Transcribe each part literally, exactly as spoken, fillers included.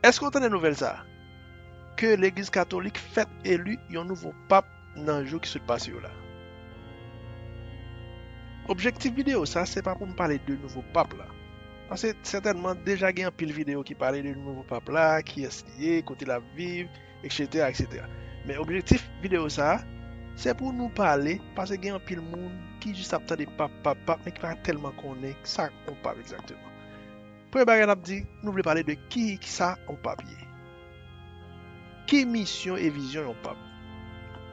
Èske w tande nouvèl sa a? Ke Legliz Katolik fèk eli yon nouvo pap nan jou ki sot pase yo la. Objektif videyo sa a, se pa pou m pale de nouvo pap la. Paske sètènman, deja gen anpil videyo ki pale de nouvo pap la, kiyès li ye, kote l ap viv, et cetera, et cetera. Men objektif videyo sa a, se pou nou pale, paske gen anpil moun ki jis ap tande pap, pap, pap, men ki pa tèlman konnen sa yon pap egzakteman. Premye bagay n ap di, nou vle pale de ki, ki sa yon pap ye. Ki misyon e vizyon yon pap?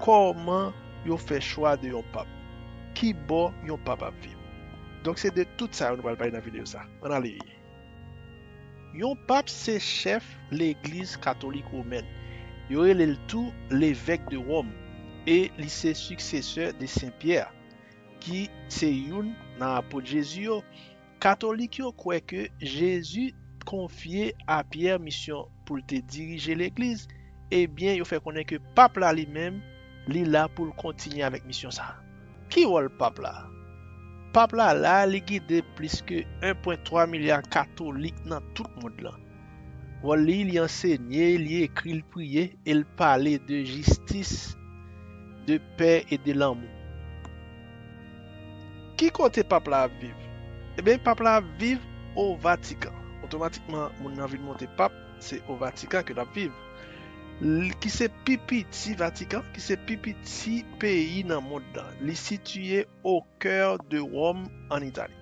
Kòman yo fè chwa de yon pap? Ki bò yon pap ap viv? Donk, se de tout sa yo nou pral pale nan videyo sa. Ann ale. Yon pap se chèf Legliz Katolik Womèn. Yo rele l tou levèk de Wòm, e li se siksesè de Sen Pyè, ki se youn nan apot Jezi yo. Katolik yo kwè ke Jezi konfye a Pyè misyon pou l te dirije Legliz, ebyen, yo fè konnen ke pap la li menm, li la pou l kontinye avèk misyon sa a. Ki wòl pap la? Pap la la, li gide plis ke en pwen twa milya Katolik nan tout mond lan. Wòl li, li ansenye, li ekri, li priye, e li pale de jistis, de pè e de lanmou. Ki kote pap la ap viv? Ebyen, pap la ap viv o Vatikan. Otomatikman, moun nan vin monte pap, se o Vatikan ke l ap viv. L-, ki se pi piti Vatikan, ki se pi piti peyi nan mond lan. Li sitiye o kè de Wòm, an Itali.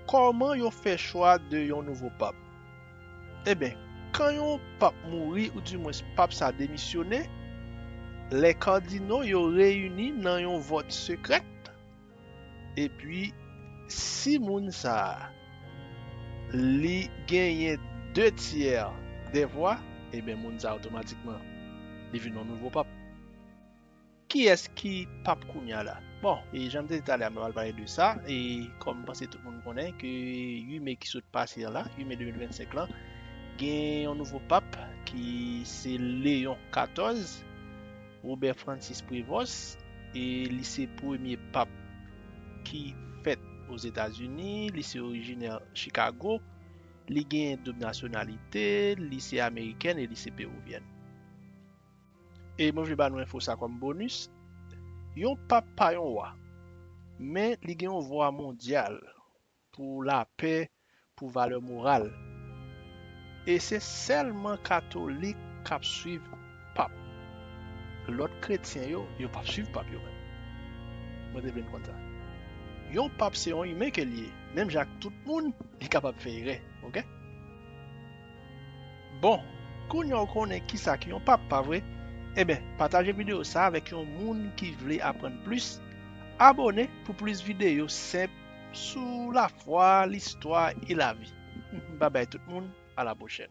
Kòman yo fè chwa de yon nouvo pap? Ebyen, kan yon pap mouri, oudimwens pap sa demisyone, lè kadino yo reyini nan yon vòt sekrè, epi si moun sa a, li genyen de tyè de vwa, ebyen, moun sa a otomatikman, li vin yon nouvo pap. Kiyès ki pap kounye a la? Bon, e jan m te di talè a, m pral pale de sa, e kòm m panse tout moun konnen ke uit me ki sot pase an la, uit me de mil vennsenk lan, gen yon nouvo pap ki se Leyon katòz, Robert Francis Prevost, e li se premye pap ki fèt Ozetazini, li se orijinè Chicago, li gen doub nasyonalite, li se amerikèn e li se pewivyèn. E mwen vle ba nou enfo sa kòm bonis. Yon pap pa yon wa, men li gen yon vwa mondyal pou lapè, pou valè moral. E se sèlman katolik k ap swiv pap. Lòt kretyen yo, yo p ap swiv pap yo menm. Mwen te vle n konn sa. Yon pap se yon imen ke l ye, menm jan ak tout moun, li kapab fè erè, oke? Bon, kounye a w konnen kisa ki yon pap, pa vre? Ebyen, pataje videyo sa avèk yon moun ki vle aprann plis. Abòne pou plis videyo senp sou lafwa, listwa e lavi. Babay tout moun, a la pwochèn.